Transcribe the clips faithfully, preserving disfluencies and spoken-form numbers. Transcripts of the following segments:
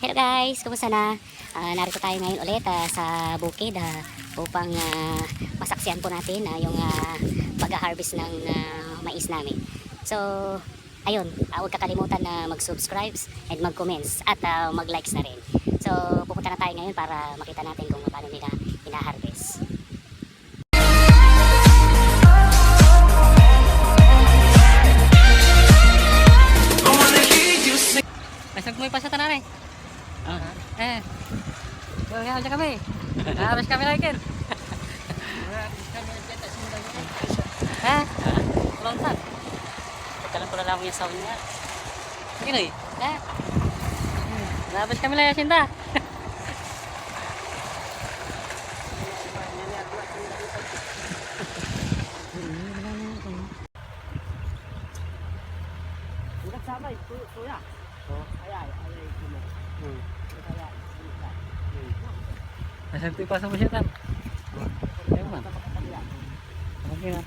Hello guys, kumusta na? Ah, narito tayo ngayon ulit, ah, sa bukid, ah, upang, ah, masaksihan po natin, ah, yung, ah, pag-harvest ng, ah, mais namin. So, ayun, ah, huwag kakalimutan na mag-subscribe and mag-comments at, ah, mag-likes na rin. So, pupunta na tayo ngayon para makita natin kung paano nila hina-harvest. Ay, sagmoy pa sa tanari. Ah. Eh. So, yan, dyan kami. Aras kami lagi. Ha? Lontan. Pagkalan ko na lang yung sound niya. Pinoy. Ha? Labas kami lang, Yasinta. Hanggat sabay, tu-, tuya. Oh. Ay, ay, ay, ay, sino? Hmm. Ay, ay, ay, sino? Hmm. Nasaan ito ipasa mo siya, Tan? Ayun man. Okay na.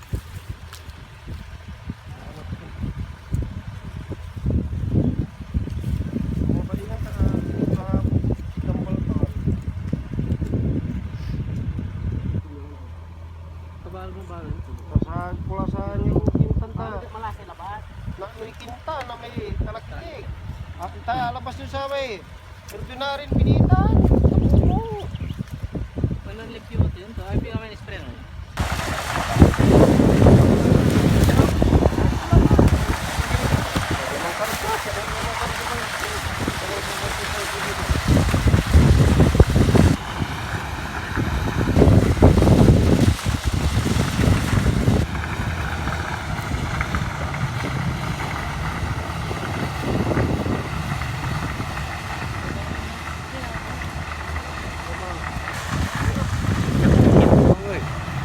Kabal mo ba rin? Sa pulasan yung kintan ta. Malasay labas. Na, may kinta na may talaktik. At ta, alabas yun sa may ordinaryong pinitan. Sa puno. Walang limpyo yun. So, ay, pinamay spray, no?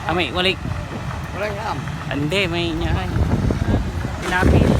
Ah, may, walik. Wala yung ham. Hindi, may niya. Pinapit.